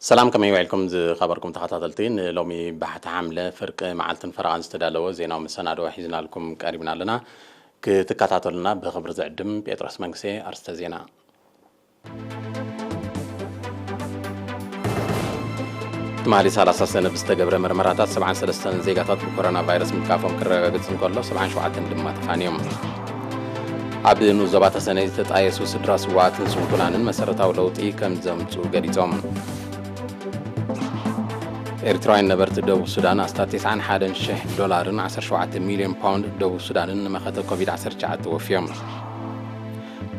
ሰላም፣ ከመይ ውዒልኩም ዝኸበርኩም ተኸታተልቲ? ንሎሚ ባሕቲ ሓምለ ፍርቂ መዓልትን ፈረቓን ዝተዳለወ ዜናዊ መሰናድኦ ሒዝናልኩም ቀሪብና ኣለና። ክትከታተሉና ብኽብሪ ዝዕድም ጴጥሮስ መንግስቴ። ኣርስተ ዜና። ትማሊ ሰላሳ ሰነ ብዝተገብረ መርመራታት ሰብዓን ሰለስተን ዜጋታት ብኮሮና ቫይረስ ምትካፎም ክረጋገጽ እንከሎ፣ ሰብዓን ሸውዓተን ድማ ተፋንዮም። ኣብ ንኡስ ዞባ ተሰነይ ዝተጣየሱ ስድራ ስዋኣትን ስንኩላንን መሰረታዊ ለውጢ ከም ዘምጽኡ ገሊጾም። ኤርትራውያን ነበርቲ ደቡብ ሱዳን ኣስታት ተስዓን ሓደን ሽሕ ዶላርን ዓሰርተ ሸውዓተ ሚልዮን ፓውንድ ደቡብ ሱዳንን ንመኸተ ኮቪድ ዓሰርተ ትሽዓተ ወፍዮም።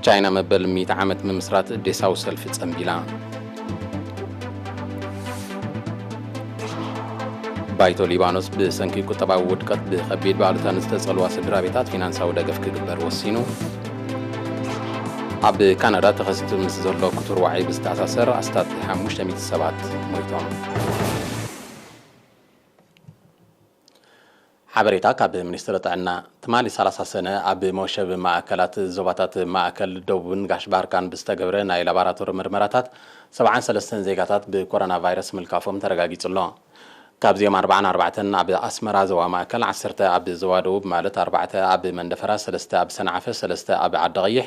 ቻይና መበል ሚእቲ ዓመት ምምስራት ዴሳዊ ሰልፊ ጸንቢላ። ባይቶ ሊባኖስ ብሰንኪ ቁጠባዊ ውድቀት ብኸቢድ ባሉታ ንዝተጸልዋ ስድራ ቤታት ፊናንሳዊ ደገፍ ክግበር ወሲኑ። ኣብ ካናዳ ተኸሲቱ ምስ ዘሎ ክቱር ዋዒ ብዝተኣሳሰር ኣስታት ሓሙሽተ ሚእቲ ሰባት ሞይቶም። ሓበሬታ ካብ ሚኒስትሪ ጥዕና። ትማሊ ሰላሳ ሰነ ኣብ መወሸቢ ማእከላት ዞባታት ማእከል ደቡብን ጋሽ ባርካን ብዝተገብረ ናይ ላቦራቶሪ ምርመራታት ሰብዓን ሰለስተን ዜጋታት ብኮሮና ቫይረስ ምልካፎም ተረጋጊጹ ኣሎ። ካብዚኦም ኣርብዓን ኣርባዕተን ኣብ ኣስመራ ዞባ ማእከል፣ ዓሰርተ ኣብ ዞባ ደቡብ ማለት ኣርባዕተ ኣብ መንደፈራ፣ ሰለስተ ኣብ ሰንዓፈ፣ ሰለስተ ኣብ ዓዲ ቀይሕ፣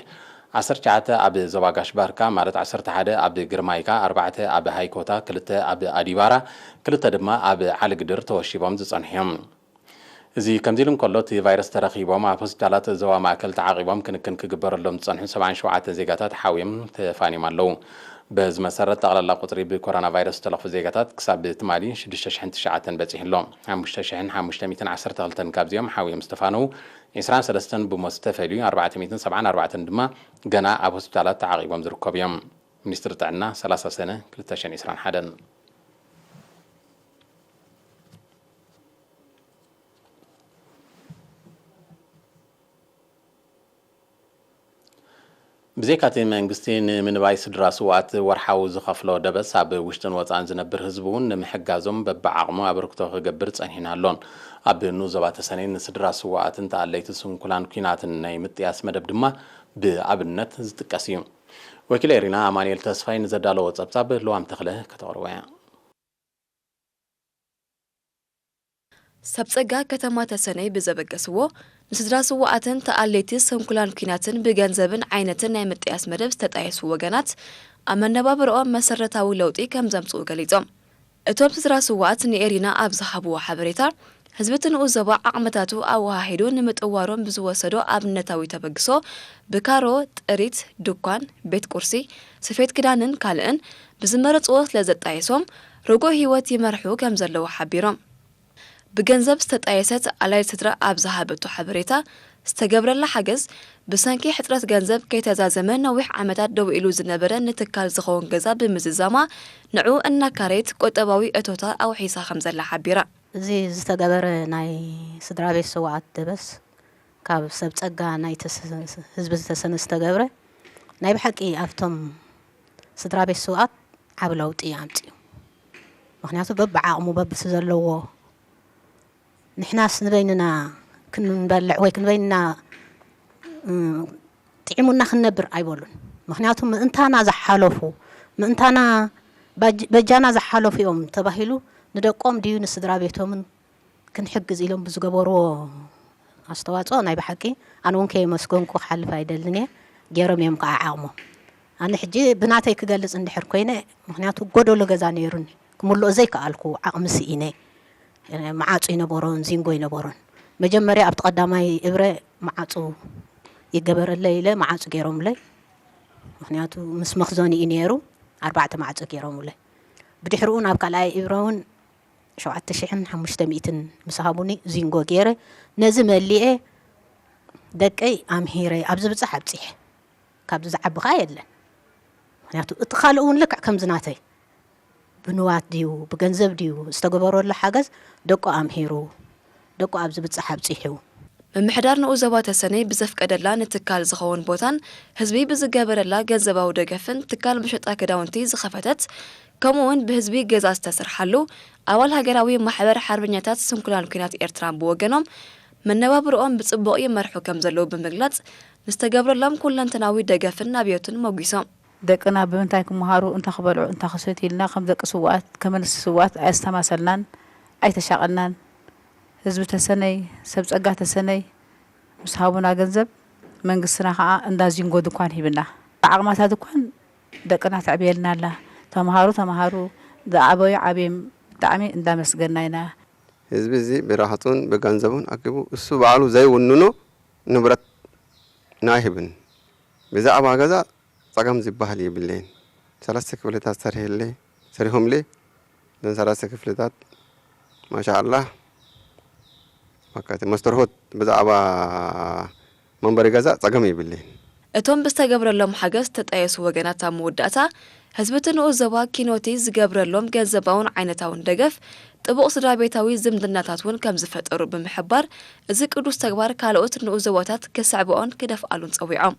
ዓሰርተ ትሽዓተ ኣብ ዞባ ጋሽ ባርካ ማለት ዓሰርተ ሓደ ኣብ ግርማይካ፣ ኣርባዕተ ኣብ ሃይኮታ፣ ክልተ ኣብ ኣዲባራ፣ ክልተ ድማ ኣብ ዓሊ ግድር ተወሺቦም ዝጸንሑ እዮም። እዚ ከምዚ ኢሉ እንከሎ፣ እቲ ቫይረስ ተረኺቦም ኣብ ሆስፒታላት ዞባ ማእከል ተዓቒቦም ክንክን ክግበረሎም ዝጸንሑ ሰብዓን ሸውዓተን ዜጋታት ሓውዮም ተፋንዮም ኣለዉ። በዚ መሰረት፣ ጠቕላላ ቁጽሪ ብኮሮና ቫይረስ ዝተለኽፉ ዜጋታት ክሳብ ትማሊ ሽዱሽተ ሽሕን ትሽዓተን በጺሑ ኣሎ። ሓሙሽተ ሽሕን ሓሙሽተ ሚእትን ዓሰርተ ክልተን ካብዚኦም ሓውዮም ዝተፋነዉ፣ ዕስራን ሰለስተን ብሞት ዝተፈልዩ፣ ኣርባዕተ ሚእትን ሰብዓን ኣርባዕተን ድማ ገና ኣብ ሆስፒታላት ተዓቒቦም ዝርከቡ እዮም። ሚኒስትሪ ጥዕና፣ ሰላሳ ሰነ ክልተ ሽሕን ዕስራን ሓደን። ብዘይካ'ቲ መንግስቲ ንምንባይ ስድራ ስውኣት ወርሓዊ ዝኸፍሎ ደበስ፣ ኣብ ውሽጥን ወጻእን ዝነብር ህዝቢ እውን ንምሕጋዞም በብዓቕሙ ኣበርክቶ ክገብር ጸኒሑን ኣሎን። ኣብ ንኡስ ዞባ ተሰነይ ንስድራ ስውኣትን ተኣለይቲ ስንኩላን ኲናትን ናይ ምጥያስ መደብ ድማ ብኣብነት ዝጥቀስ እዩ። ወኪል ኤሪና ኣማኑኤል ተስፋይ ንዘዳለዎ ጸብጻብ ልዋም ተኽለ ከተቕርቦ እያ። ሰብ ጸጋ ከተማ ተሰነይ ብዘበገስዎ፣ ንስድራ ስውኣትን ተኣለይቲ ስንኩላን ኲናትን ብገንዘብን ዓይነትን ናይ ምጥያስ መደብ ዝተጣየሱ ወገናት፣ ኣብ መነባብሮኦም መሰረታዊ ለውጢ ከም ዘምጽኡ ገሊጾም። እቶም ስድራ ስውኣት ንኤሪና ኣብ ዝሃብዎ ሓበሬታ፣ ህዝቢ እቲ ንኡስ ዞባ ዓቕምታቱ ኣወሃሂዱ ንምጥዋሮም ብዝወሰዶ ኣብነታዊ ተበግሶ፣ ብካሮ፣ ጥሪት፣ ድኳን፣ ቤት ቁርሲ፣ ስፌት ክዳንን ካልእን ብዝመረጽዎ ስለ ዘጣየሶም፣ ርጉእ ህይወት ይመርሑ ከም ዘለዉ ሓቢሮም። ብገንዘብ ዝተጣየሰት ኣላይት ስድራ ኣብ ዝሃበቶ ሓበሬታ፣ ዝተገብረላ ሓገዝ፣ ብሰንኪ ሕጽረት ገንዘብ ከይተዛዘመ ነዊሕ ዓመታት ደው ኢሉ ዝነበረ ንትካል ዝኸውን ገዛ ብምዝዛማ፣ ንዕኡ እናካረየት ቁጠባዊ እቶታ ኣውሒሳ ከም ዘላ ሓቢራ። እዚ ዝተገበረ ናይ ስድራ ቤት ስውኣት ደበስ፣ ካብ ሰብ ጸጋ ናይ ተስ-፣ ህዝቢ ዝተሰነ ዝተገብረ፣ ናይ ብሓቂ ኣብቶም ስድራ ቤት ስውኣት ዓቢ ለውጢ ኣምጺኡ። ምኽንያቱ በብዓቕሙ በብቲ ዘለዎ፣ ንሕናስ ንበይንና ክንበልዕ ወይ ክንበይንና፣ እ፣ ጥዒሙና ክንነብር ኣይበሉን። ምኽንያቱ ምእንታና ዝሓለፉ፣ ምእንታና ባጅ-፣ በጃና ዝሓለፉ እዮም ተባሂሉ ንደቆም ድዩ ንስድራ ቤቶምን ክንሕግዝ ኢሎም ብዝገበርዎ ኣስተዋጽኦ ናይ ብሓቂ ኣነ እውን ከየመስገንኩ ክሓልፍ ኣይደልን እየ። ገይሮም እዮም ከዓ ዓቕሞም። ኣነ ሕጂ ብናተይ ክገልጽ እንድሕር ኮይነ፣ ምኽንያቱ ጎደሎ ገዛ ነይሩኒ፣ ክምልኦ ዘይከኣልኩ ዓቕሚ ስኢነ፣ መዓጹ ይነበሮን ዚንጎ ይነበሮን። መጀመርያ ኣብቲ ቀዳማይ እብረ መዓጹ ይገበረለይ ኢለ መዓጹ ገይሮምለይ። ምኽንያቱ ምስ መኽዘኒ እዩ ነይሩ፣ ኣርባዕተ ማዕጾ ገይሮምለይ። ብድሕሪኡ ናብ ካልኣይ እብረ እውን ሸውዓተ ሽሕን ሓሙሽተ ሚእትን ምስ ሃቡኒ ዚንጎ ገይረ፣ ነዚ መሊኤ ደቀይ ኣምሂረ ኣብዚ ብጻሕ ኣብጺሐ። ካብዚ ዝዓቢ ኸኣ የለን። ምኽንያቱ እቲ ካልእ እውን ልክዕ ከምዚ ናተይ ብንዋት ድዩ ብገንዘብ ድዩ ዝተገበረሉ ሓገዝ ደቁ ኣምሂሩ፣ ደቁ ኣብዚ ብጻሕ ኣብጺሑ። ምምሕዳር ንኡስ ዞባ ተሰነይ ብዘፍቀደላ ንትካል ዝኸውን ቦታን ህዝቢ ብዝገበረላ ገንዘባዊ ደገፍን ትካል መሸጣ ክዳውንቲ ዝኸፈተት፣ ከምኡ'ውን ብህዝቢ ገዛ ዝተሰርሓሉ ኣባል ሃገራዊ ማሕበር ሓርበኛታት ስንኩላን ኲናት ኤርትራ ብወገኖም፣ መነባብርኦም ብጽቡቕ ይመርሑ ከም ዘለዉ ብምግላጽ፣ ንዝተገብረሎም ኩለንተናዊ ደገፍን ኣብዮትን ሞጒሶም። ደቅና ብምንታይ ክመሃሩ፣ እንታይ ክበልዑ፣ እንታይ ክሰትዩ ኢልና ከም ደቂ ስውኣት፣ ከም ኣንስቲ ስውኣት ኣየስተማሰልናን ኣይተሻቐልናን። ህዝቢ ተሰነይ፣ ሰብ ጸጋ ተሰነይ ምስ ሃቡና ገንዘብ፣ መንግስትና ከኣ እንዳ ዚንጎ ድኳን ሂብና። ብዓቕማታ ድኳን ደቅና ተዕብየልና ኣላ። ተምሃሩ ተምሃሩ፣ ዝዓበዩ ዓብዮም፣ ብጣዕሚ እንዳመስገና ኢና። ህዝቢ እዚ ብረሃጹን ብገንዘቡን ኣኪቡ እሱ ባዕሉ ዘይውንኖ ንብረት ኣይህብን። ብዛዕባ ገዛ ጸገም ዝበሃል የብለይን። ሰለስተ ክፍልታት ሰሪሐለይ፣ ሰሪሖምለይ። እዘን ሰለስተ ክፍልታት ማሻኣላህ፣ በቃ እቲ መስተርሆት ብዛዕባ መንበሪ ገዛ ጸገም የብለይን። እቶም ብዝተገብረሎም ሓገዝ ዝተጣየሱ ወገናት ኣብ መወዳእታ፣ ህዝቢ እቲ ንኡስ ዞባ ኪኖቲ ዝገብረሎም ገንዘባውን ዓይነታውን ደገፍ ጥቡቕ ስድራ ቤታዊ ዝምድናታት እውን ከም ዝፈጠሩ ብምሕባር፣ እዚ ቅዱስ ተግባር ካልኦት ንኡስ ዞባታት ክስዕብኦን ክደፍኣሉን ጸዊዖም።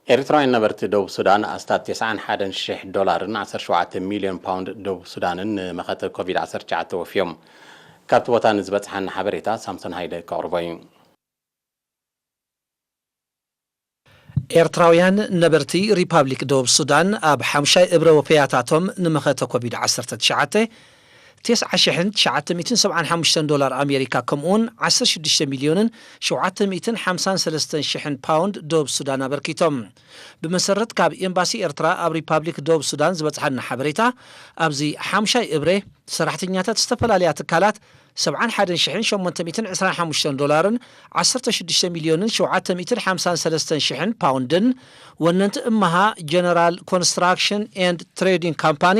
ኤርትራውያን ነበርቲ ደቡብ ሱዳን ኣስታት ተስዓን ሓደን ሽሕ ዶላርን ዓሰርተ ሸውዓተ ሚልዮን ፓውንድ ደቡብ ሱዳንን ንመኸተ ኮቪድ ዓሰርተ ትሽዓተ ወፍዮም። ካብቲ ቦታ ንዝበጽሓና ሓበሬታ ሳምሶን ሃይለ ከቕርቦ እዩ። ኤርትራውያን ነበርቲ ሪፓብሊክ ደቡብ ሱዳን ኣብ ሓምሻይ እብረ ወፈያታቶም ንመኸተ ኮቪድ ዓሰርተ ትሽዓተ፣ ተስዓ ሽሕን ትሽዓተ ሚእትን ሰብዓን ሓሙሽተን ዶላር ኣሜሪካ፣ ከምኡውን ዓሰርተ ሽዱሽተ ሚልዮንን ሸውዓተ ሚእትን ሓምሳን ሰለስተን ሽሕን ፓውንድ ደቡብ ሱዳን ኣበርኪቶም። ብመሰረት ካብ ኤምባሲ ኤርትራ ኣብ ሪፓብሊክ ደቡብ ሱዳን ዝበጽሓና ሓበሬታ፣ ኣብዚ ሓምሻይ እብረ ሰራሕተኛታት ዝተፈላለያ ትካላት ሰብዓን ሓደን ሽሕን ሸሞንተ ሚእትን ዕስራን ሓሙሽተን ዶላርን ዓሰርተ ሽዱሽተ ሚልዮንን ሸውዓተ ሚእትን ሓምሳን ሰለስተን ሽሕን ፓውንድን፣ ወነንቲ እማሃ ጀነራል ኮንስትራክሽን ኤንድ ትሬዲንግ ካምፓኒ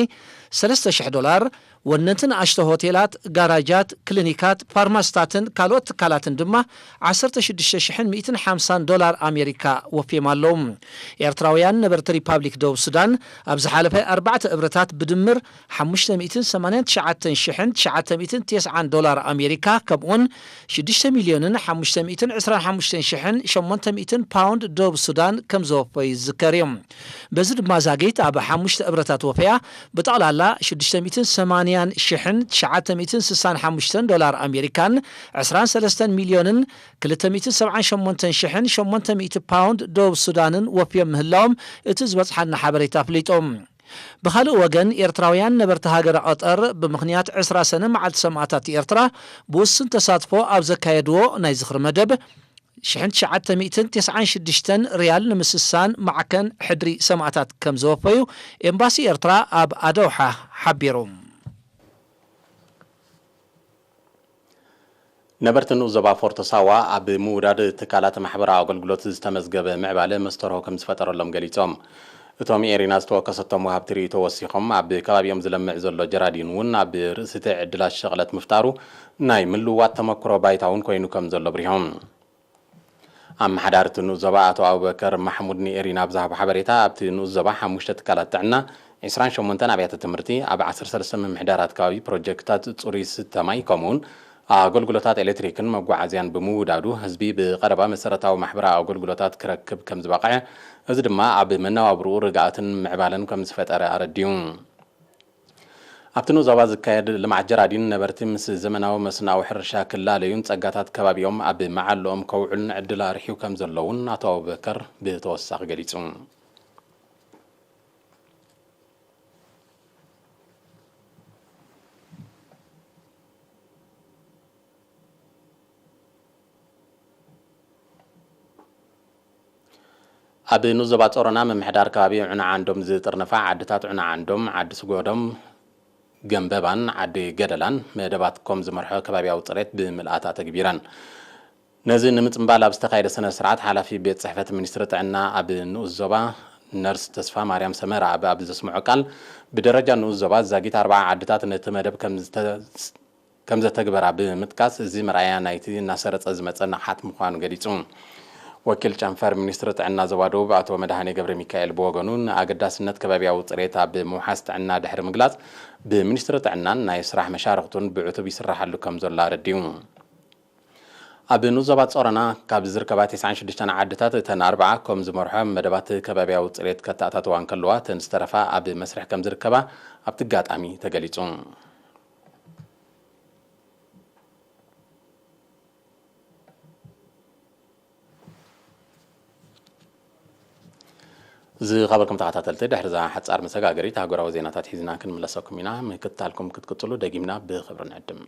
ሰለስተ ሽሕ ዶላር፣ ወነንቲ ንኣሽቶ ሆቴላት፣ ጋራጃት፣ ክሊኒካት፣ ፋርማስታትን ካልኦት ትካላትን ድማ ዓሰርተ ሽዱሽተ ሽሕን ሚእትን ሓምሳን ዶላር ኣሜሪካ ወፍዮም ኣለዉ። ኤርትራውያን ነበርቲ ሪፓብሊክ ደቡብ ሱዳን ኣብ ዝሓለፈ ኣርባዕተ እብረታት ብድምር ሓሙሽተ ሚእትን ሰማንያን ትሽዓተን ሽሕን ትሽዓተ ሚእትን ተስዓን ዶላር ኣሜሪካ፣ ከምኡውን ሽዱሽተ ሚልዮንን ሓሙሽተ ሚእትን ዕስራን ሓሙሽተን ሽሕን ሸሞንተ ሚእትን ፓውንድ ደቡብ ሱዳን ከም ዘወፈዩ ዝዝከር እዩ። በዚ ድማ ዛጊት ኣብ ሓሙሽተ እብረታት ወፈያ ብጠቕላላ ሽዱሽተ ሚእትን ሰማንያን ሽሕን ትሽዓተ ሚእትን ስሳን ሓሙሽተን ዶላር ኣሜሪካን ዕስራን ሰለስተን ሚልዮንን ክልተ ሚእትን ሰብዓን ሸሞንተን ሽሕን ሸሞንተ ሚእቲ ፓውንድ ደቡብ ሱዳንን ወፍዮም ምህላዎም እቲ ዝበጽሓና ሓበሬታ ኣፍሊጡ። ብኻልእ ወገን፣ ኤርትራውያን ነበርቲ ሃገረ ቀጠር ብምኽንያት ዕስራ ሰነ መዓልቲ ሰማእታት ኤርትራ ብውሱን ተሳትፎ ኣብ ዘካየድዎ ናይ ዝኽሪ መደብ፣ ሽሕን ትሽዓተ ሚእትን ተስዓን ሽዱሽተን ሪያል ንምስሳን ማዕከን ሕድሪ ሰማእታት ከም ዘወፈዩ ኤምባሲ ኤርትራ ኣብ ኣደውሓ ሓቢሩ። ነበርቲ ንኡስ ዞባ ፎርቶ ሳዋ ኣብ ምውዳድ ትካላት ማሕበራዊ ኣገልግሎት ዝተመዝገበ ምዕባለ መስተርሆ ከም ዝፈጠረሎም ገሊጾም። እቶም ኤሪና ዝተወከሰቶም ወሃብቲ ርእይቶ ወሲኾም፣ ኣብ ከባቢኦም ዝለምዕ ዘሎ ጀራዲን እውን ኣብ ርእሲ እቲ ዕድላት ሸቕለት ምፍጣሩ ናይ ምልውዋጥ ተመክሮ ባይታ እውን ኮይኑ ከም ዘሎ ኣብሪሆም። ኣመሓዳሪ እቲ ንኡስ ዞባ ኣቶ ኣቡበከር ማሕሙድ ንኤሪና ኣብ ዝሃቦ ሓበሬታ፣ ኣብቲ ንኡስ ዞባ ሓሙሽተ ትካላት ጥዕና፣ ዕስራን ሸሞንተን ኣብያተ ትምህርቲ፣ ኣብ ዓሰርተ ሰለስተ ምምሕዳራት ከባቢ ፕሮጀክትታት ጽሩይ ስተ ማይ፣ ከምኡውን ኣገልግሎታት ኤሌክትሪክን መጓዓዝያን ብምውዳዱ፣ ህዝቢ ብቐረባ መሰረታዊ ማሕበራዊ ኣገልግሎታት ክረክብ ከም ዝበቕዐ፣ እዚ ድማ ኣብ መነባብርኡ ርግኣትን ምዕባለን ከም ዝፈጠረ ኣረዲኡ። ኣብቲ ንኡስ ዞባ ዝካየድ ልምዓት ጀራዲን ነበርቲ ምስ ዘመናዊ መስኖኣዊ ሕርሻ ክላለዩን ጸጋታት ከባቢኦም ኣብ መዓልኦም ከውዕሉን ዕድል ኣርሒቡ ከም ዘሎ እውን ኣቶ ኣቡበከር ብተወሳኺ ገሊጹ። ኣብ ንኡስ ዞባ ጾሮና ምምሕዳር ከባቢ ዑና ዓንዶም ዝጥርነፋ ዓድታት ዑና ዓንዶም፣ ዓዲ ስጎዶም፣ ገምበባን ዓዲ ገደላን መደባት ኮም ዝመርሖ ከባቢያዊ ጽሬት ብምልኣት ኣተግቢረን። ነዚ ንምጽንባል ኣብ ዝተኻየደ ስነ ስርዓት፣ ሓላፊ ቤት ጽሕፈት ሚኒስትሪ ጥዕና ኣብ ንኡስ ዞባ ነርስ ተስፋ ማርያም ሰመረ ኣብ፣ ኣብ ዘስምዖ ቃል፣ ብደረጃ ንኡስ ዞባ ዛጊት ኣርባዓ ዓድታት ነቲ መደብ ከም ዝተ-፣ ከም ዘተግበራ ብምጥቃስ፣ እዚ መርኣያ ናይቲ እናሰረጸ ዝመጸ ንቕሓት ምዃኑ ገሊጹ። ወኪል ጨንፈር ሚኒስትሪ ጥዕና ዞባ ደቡብ ኣቶ መድሃኔ ገብረ ሚካኤል ብወገኑ፣ ንኣገዳስነት ከባቢያዊ ጽሬት ኣብ ምውሓስ ጥዕና ድሕሪ ምግላጽ፣ ብሚኒስትሪ ጥዕናን ናይ ስራሕ መሻርኽቱን ብዕቱብ ይስራሓሉ ከም ዘሎ ኣረዲኡ። ኣብ ንኡስ ዞባ ጾሮና ካብ ዝርከባ ተስዓን ሽዱሽተን ዓድታት፣ እተን ኣርብዓ ከም ዝመርሖ መደባት ከባቢያዊ ጽሬት ከተኣታተዋ እንከለዋ፣ እተን ዝተረፋ ኣብ መስርሕ ከም ዝርከባ ኣብቲ ኣጋጣሚ ተገሊጹ። ዝኸበርኩም ተኸታተልቲ፣ ድሕሪ እዛ ሓጻር መሰጋገሪት፣ ኣህጉራዊ ዜናታት ሒዝና ክንምለሰኩም ኢና። ምክትታልኩም ክትቅጽሉ ደጊምና ብኽብሪ ንዕድም።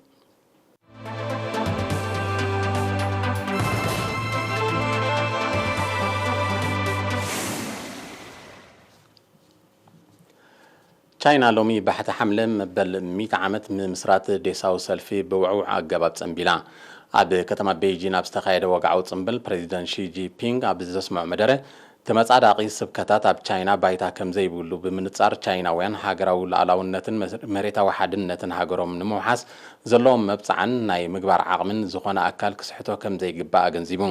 ቻይና ሎሚ ባሕቲ ሓምለ መበል ሚእቲ ዓመት ምምስራት ዴሳዊ ሰልፊ ብውዕውዕ ኣገባብ ጸንቢላ። ኣብ ከተማ ቤይጂን ኣብ ዝተኻየደ ወግዓዊ ጽምብል፣ ፕሬዚደንት ሺ ጂንፒንግ ኣብ ዘስምዖ መደረ፣ ተመጻዳቒ ስብከታት ኣብ ቻይና ባይታ ከም ዘይብሉ ብምንጻር፣ ቻይናውያን ሃገራዊ ሉዓላውነትን መስ-፣ መሬታዊ ሓድነትን ሃገሮም ንምውሓስ ዘለዎም መብጽዓን ናይ ምግባር ዓቕምን ዝኾነ ኣካል ክስሕቶ ከም ዘይግባእ ኣገንዚቡ።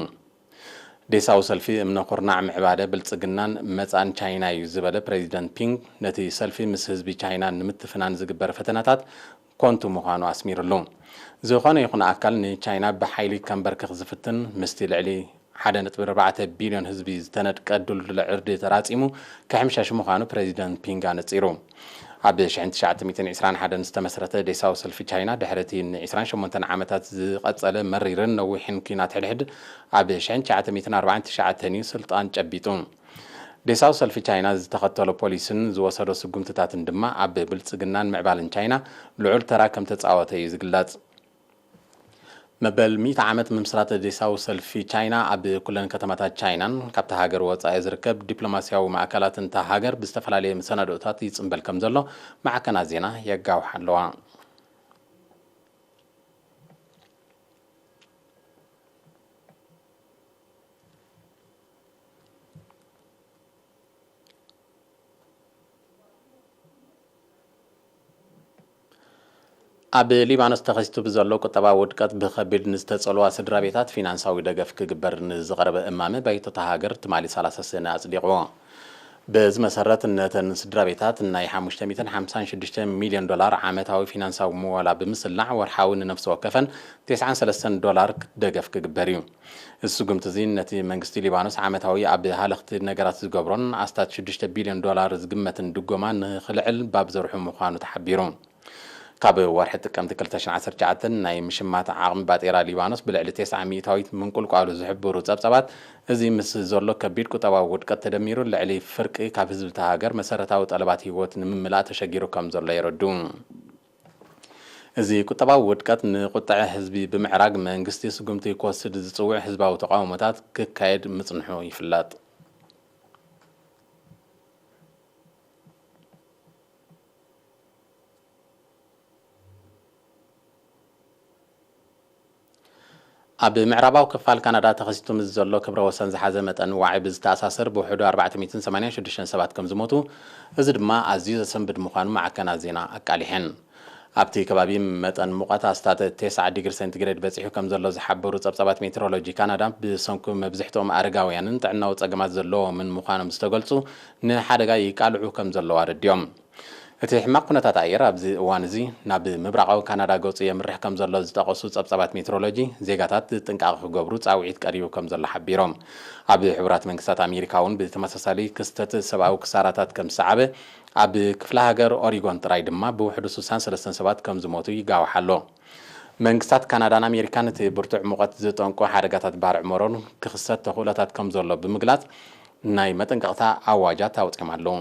ዴሳዊ ሰልፊ እምነ ኩርናዕ ምዕባለ ብልጽግናን መጻን ቻይና እዩ ዝበለ ፕሬዚደንት ፒንግ፣ ነቲ ሰልፊ ምስ ህዝቢ ቻይና ንምትፍናን ዝግበር ፈተነታት ኮንቱ ምዃኑ ኣስሚሩሉ። ዝኾነ ይኹን ኣካል ንቻይና ብሓይሊ ከንበርክኽ ዝፍትን፣ ምስቲ ልዕሊ ሓደ ነጥቢ ኣርባዕተ ቢልዮን ህዝቢ ዝተነድቀ ድልዱል ዕርዲ ተራጺሙ ክሕምሸሽ ምዃኑ ፕሬዚደንት ፒንግ ኣነጺሩ። ኣብ ሽሕን ትሽዓተ ሚእትን ዕስራን ሓደን ዝተመስረተ ዴሳዊ ሰልፊ ቻይና፣ ድሕሪ እቲ ን ዕስራን ሸሞንተን ዓመታት ዝቐጸለ መሪርን ነዊሕን ኲናት ሕድሕድ፣ ኣብ ሽሕን ትሽዓተ ሚእትን ኣርባዓን ትሽዓተን እዩ ስልጣን ጨቢጡ። ዴሳዊ ሰልፊ ቻይና ዝተኸተሎ ፖሊስን ዝወሰዶ ስጉምትታትን ድማ ኣብ ብልጽግናን ምዕባልን ቻይና ልዑል ተራ ከም ተጻወተ እዩ ዝግለጽ። መበል ሚእቲ ዓመት ምምስራት ዴሳዊ ሰልፊ ቻይና፣ ኣብ ኩለን ከተማታት ቻይናን ካብታ ሃገር ወጻኢ ዝርከብ ዲፕሎማስያዊ ማእከላትን እታ ሃገር ብዝተፈላለየ መሰናድኦታት ይጽምበል ከም ዘሎ ማዕከናት ዜና የጋውሓ ኣለዋ። ኣብ ሊባኖስ ተኸሲቱ ብዘሎ ቁጠባዊ ውድቀት ብኸቢድ ንዝተጸልዋ ስድራ ቤታት ፊናንሳዊ ደገፍ ክግበር ንዝቐረበ እማመ ባይቶ እታ ሃገር ትማሊ ሰላሳ ሰነ ኣጽዲቕዎ። በዚ መሰረት፣ ነተን ስድራ ቤታት ናይ ሓሙሽተ ሚእትን ሓምሳን ሽዱሽተ ሚልዮን ዶላር ዓመታዊ ፊናንሳዊ ምወላ ብምስላዕ፣ ወርሓዊ ንነፍሲ ወከፈን ተስዓን ሰለስተን ዶላር ደገፍ ክግበር እዩ። እዚ ስጉምቲ እዚ ነቲ መንግስቲ ሊባኖስ ዓመታዊ ኣብ ሃለኽቲ ነገራት ዝገብሮን ኣስታት ሽዱሽተ ቢልዮን ዶላር ዝግመትን ድጎማ ንኽልዕል ባብ ዘርሑ ምዃኑ ተሓቢሩ። ካብ ወርሒ ጥቅምቲ ክልተ ሽሕን ዓሰርተ ትሽዓተን ናይ ምሽማት ዓቕሚ ባጤራ ሊባኖስ ብልዕሊ ተስዓ ሚእታዊት ምንቁልቋሉ ዝሕብሩ ጸብጻባት፣ እዚ ምስ ዘሎ ከቢድ ቁጠባዊ ውድቀት ተደሚሩ፣ ልዕሊ ፍርቂ ካብ ህዝቢ እታ ሃገር መሰረታዊ ጠለባት ህይወት ንምምላእ ተሸጊሩ ከም ዘሎ የረዱ። እዚ ቁጠባዊ ውድቀት ንቁጠዐ ህዝቢ ብምዕራግ፣ መንግስቲ ስጉምቲ ክወስድ ዝጽውዕ ህዝባዊ ተቃውሞታት ክካየድ ምጽንሑ ይፍለጥ። ኣብ ምዕራባዊ ክፋል ካናዳ ተኸሲቱ ምስ ዘሎ ክብረ ወሰን ዝሓዘ መጠን ዋዒ ብዝተኣሳሰር፣ ብውሕዱ ኣርባዕተ ሚእትን ሰማንያን ሽዱሽተን ሰባት ከም ዝሞቱ፣ እዚ ድማ ኣዝዩ ዘሰንብድ ምዃኑ ማዕከናት ዜና ኣቃሊሐን። ኣብቲ ከባቢ መጠን ሙቐት ኣስታት ተስዓ ዲግሪ ሴንቲግሬድ በጺሑ ከም ዘሎ ዝሓበሩ ጸብጻባት ሜትሮሎጂ ካናዳ፣ ብሰንኩ መብዝሕትኦም ኣረጋውያንን ጥዕናዊ ጸገማት ዘለዎምን ምዃኖም ዝተገልጹ ንሓደጋ ይቃልዑ ከም ዘለዉ ኣረዲኦም። እቲ ሕማቕ ኩነታት ኣየር ኣብዚ እዋን እዚ ናብ ምብራቓዊ ካናዳ ገጹ የምርሕ ከም ዘሎ ዝጠቐሱ ጸብጻባት ሜትሮሎጂ፣ ዜጋታት ጥንቃቐ ክገብሩ ጻውዒት ቀሪቡ ከም ዘሎ ሓቢሮም። ኣብ ሕቡራት መንግስታት ኣሜሪካ እውን ብተመሳሳሊ ክስተት ሰብኣዊ ክሳራታት ከም ዝሰዓበ፣ ኣብ ክፍለ ሃገር ኦሪጎን ጥራይ ድማ ብውሕዱ ስሳን ሰለስተን ሰባት ከም ዝሞቱ ይጋዋሕ ኣሎ። መንግስታት ካናዳን ኣሜሪካን እቲ ብርቱዕ ሙቐት ዝጠንቁ ሓደጋታት ባርዕ መሮን ክኽሰት ተኽእሎታት ከም ዘሎ ብምግላጽ፣ ናይ መጠንቀቕታ ኣዋጃት ኣውጺኦም ኣለዉ።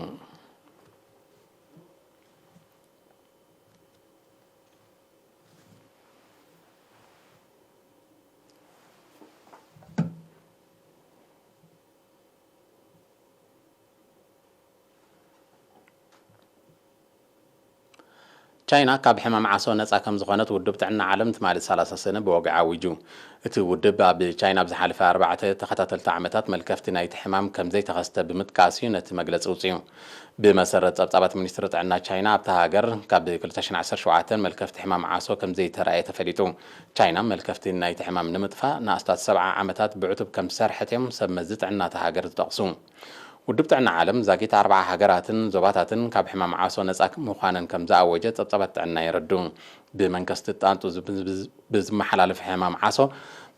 ቻይና ካብ ሕማም ዓሶ ነጻ ከም ዝኾነት ውድብ ጥዕና ዓለም ትማሊ ሰላሳ ሰነ ብወግዒ ኣዊጁ። እቲ ውድብ ኣብ ቻይና ኣብ ዝሓለፈ ኣርባዕተ ተኸታተልቲ ዓመታት መልከፍቲ ናይቲ ሕማም ከም ዘይተኸስተ ብምጥቃስ እዩ ነቲ መግለጺ ኣውጺኡ። ብመሰረት ጸብጻባት ሚኒስትሪ ጥዕና ቻይና፣ ኣብታ ሃገር ካብ ክልተ ሽሕን ዓሰርተ ሸውዓተን መልከፍቲ ሕማም ዓሶ ከም ዘይተራእየ ተፈሊጡ። ቻይና መልከፍቲ ናይቲ ሕማም ንምጥፋእ ንኣስታት ሰብዓ ዓመታት ብዕቱብ ከም ዝሰርሐት እዮም ሰብ መዚ ጥዕና እታ ሃገር ዝጠቕሱ። ውድብ ጥዕና ዓለም ዛጊት ኣርብዓ ሃገራትን ዞባታትን ካብ ሕማም ዓሶ ነጻ ምዃነን ከም ዝኣወጀ ጸብጻባት ጥዕና የረዱ። ብመንከስቲ ጣንጡ ዝብ-፣ ብዝመሓላለፍ ሕማም ዓሶ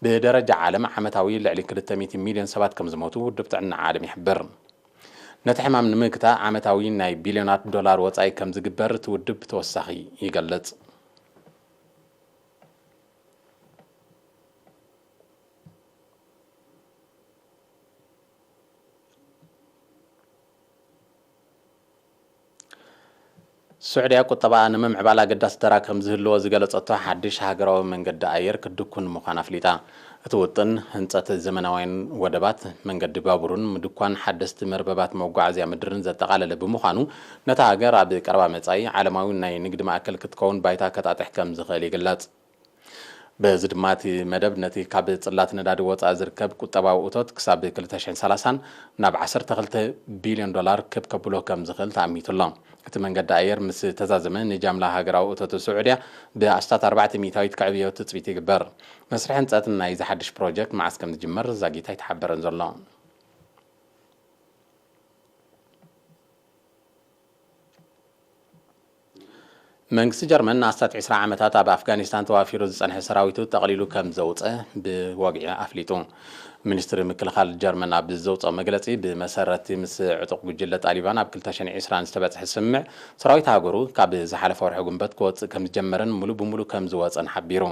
ብደረጃ ዓለም ዓመታዊ ልዕሊ ክልተ ሚእቲ ሚልዮን ሰባት ከም ዝሞቱ ውድብ ጥዕና ዓለም ይሕብር። ነቲ ሕማም ንምግታእ ዓመታዊ ናይ ቢልዮናት ዶላር ወጻኢ ከም ዝግበር እቲ ውድብ ብተወሳኺ ይገልጽ። ስዑድያ ቁጠባኣ ንምምዕባል ኣገዳሲ ተራ ከም ዝህልዎ ዝገለጸቶ ሓድሽ ሃገራዊ መንገዲ ኣየር ክድኩን ምዃና ኣፍሊጣ። እቲ ውጥን ህንጸት ዘመናውያን ወደባት፣ መንገዲ ባቡርን ምድኳን ሓደስቲ መርበባት መጓዓዝያ ምድርን ዘጠቓለለ ብምዃኑ፣ ነታ ሃገር ኣብ ቀረባ መጻኢ ዓለማዊ ናይ ንግዲ ማእከል ክትከውን ባይታ ከጣጥሕ ከም ዝኽእል ይግለጽ። በዚ ድማ እቲ መደብ ነቲ ካብ ጽላት ነዳዲ ወጻኢ ዝርከብ ቁጠባዊ እቶት ክሳብ ክልተ ሽሕን ሰላሳን ናብ ዓሰርተ ክልተ ቢልዮን ዶላር ክብ ከብሎ ከም ዝኽእል ተኣሚቱ ኣሎ። እቲ መንገዲ ኣየር ምስ ተዛዘመ ንጃምላ ሃገራዊ እቶት ስዑድያ ብኣስታት ኣርባዕተ ሚእታዊት ከዕብዮ ትጽቢት ይግበር። መስርሕ ህንጸት ናይዚ ሓድሽ ፕሮጀክት መዓስ ከም ዝጅመር ዛጊት ኣይተሓበረን ዘሎ። መንግስቲ ጀርመን ንኣስታት ዕስራ ዓመታት ኣብ ኣፍጋኒስታን ተዋፊሩ ዝጸንሐ ሰራዊቱ ጠቕሊሉ ከም ዘውጸ ብወግዒ ኣፍሊጡ። ሚኒስትሪ ምክልኻል ጀርመን ኣብ ዘውጸኦ መግለጺ፣ ብመሰረትቲ ምስ ዕጡቕ ጉጅለ ጣሊባን ኣብ ክልተ ሽሕን ዕስራን ዝተበጽሐ ስምምዕ፣ ሰራዊት ሃገሩ ካብ ዝሓለፈ ወርሒ ጉንበት ክወጽእ ከም ዝጀመረን ሙሉ ብሙሉ ከም ዝወጸን ሓቢሩ።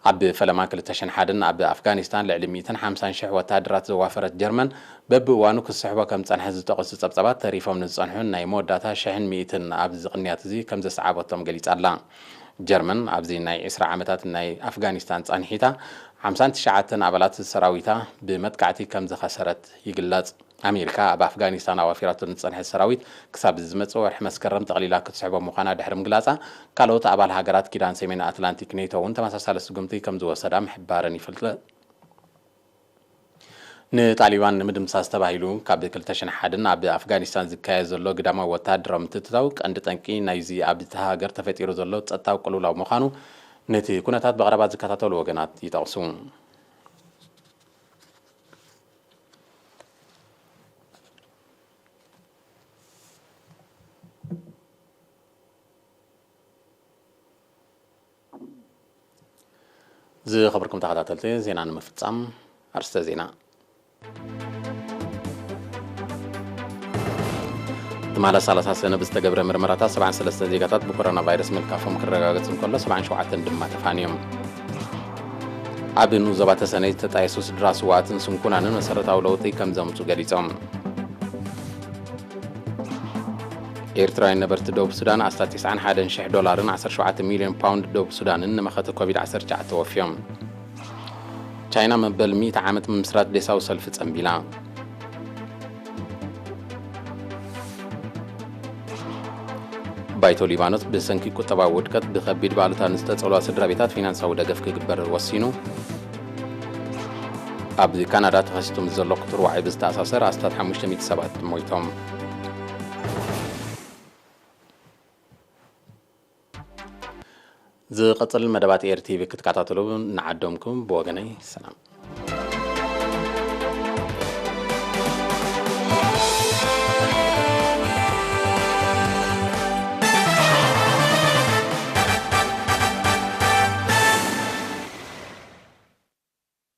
ኣብ ፈለማ ክልተ ሽሕን ሓደን ኣብ ኣፍጋኒስታን ልዕሊ ሚእትን ሓምሳን ሽሕ ወተሃደራት ዘዋፈረት ጀርመን፣ በብእዋኑ ክስሕቦ ከም ዝጸንሐ ዝጠቐሱ ጸብጻባት፣ ተሪፎም ንዝጸንሑ ናይ መወዳእታ ሽሕን ሚእትን ኣብዚ ቅንያት እዚ ከም ዘሰዓበቶም ገሊጻ ኣላ። ጀርመን ኣብዚ ናይ ዕስራ ዓመታት ናይ ኣፍጋኒስታን ጻንሒታ፣ ሓምሳን ትሽዓተን ኣባላት ሰራዊታ ብመጥቃዕቲ ከም ዝኸሰረት ይግለጽ። ኣሜሪካ ኣብ ኣፍጋኒስታን ኣዋፊራቶ ንዝጸንሐት ሰራዊት ክሳብ ዝመጽእ ወርሒ መስከረም ጠቕሊላ ክትስሕቦ ምዃና ድሕሪ ምግላጻ፣ ካልኦት ኣባል ሃገራት ኪዳን ሰሜን ኣትላንቲክ ኔቶ እውን ተመሳሳሊ ስጉምቲ ከም ዝወሰዳ ምሕባረን ይፍለጥ። ንጣሊባን ንምድምሳስ ተባሂሉ ካብ ክልተ ሽሕን ሓደን ኣብ ኣፍጋኒስታን ዝካየድ ዘሎ ግዳማዊ ወተሃደራዊ ምትእትታው ቀንዲ ጠንቂ ናይዚ ኣብታ ሃገር ተፈጢሩ ዘሎ ጸጥታዊ ቅልውላው ምዃኑ ነቲ ኩነታት ብቐረባ ዝከታተሉ ወገናት ይጠቕሱ። ዝኸበርኩም ተኸታተልቲ፣ ዜና ንምፍጻም ኣርስተ ዜና። ትማሊ ሰላሳ ሰነ ብዝተገብረ ምርመራታት ሰብዓን ሰለስተን ዜጋታት ብኮሮና ቫይረስ ምልካፎም ክረጋገጽ እንከሎ፣ ሰብዓን ሸውዓተን ድማ ተፋንዮም። ኣብ ንኡስ ዞባ ተሰነይ ዝተጣየሱ ስድራ ስውኣትን ስንኩላንን መሰረታዊ ለውጢ ከም ዘምጹ ገሊጾም። ኤርትራውያን ነበርቲ ደቡብ ሱዳን ኣስታት ተስዓን ሓደን ሽሕ ዶላርን ዓሰርተ ሸውዓተ ሚልዮን ፓውንድ ደቡብ ሱዳንን ንመኸተ ኮቪድ ዓሰርተ ትሽዓተ ወፍዮም። ቻይና መበል ሚእቲ ዓመት ምምስራት ዴሳዊ ሰልፊ ጸንቢላ። ባይቶ ሊባኖስ ብሰንኪ ቁጠባዊ ውድቀት ብኸቢድ ባሉታ ንዝተጸልዋ ስድራ ቤታት ፊናንሳዊ ደገፍ ክግበር ወሲኑ። ኣብ ካናዳ ተኸሲቱ ምስ ዘሎ ክቱር ዋዒ ብዝተኣሳሰር ኣስታት ሓሙሽተ ሚእቲ ሰባት ሞይቶም። ዝቐጽል መደባት ኤር ቲቪ ክትከታተሉ ንዓደምኩም። ብወገነይ ሰላም።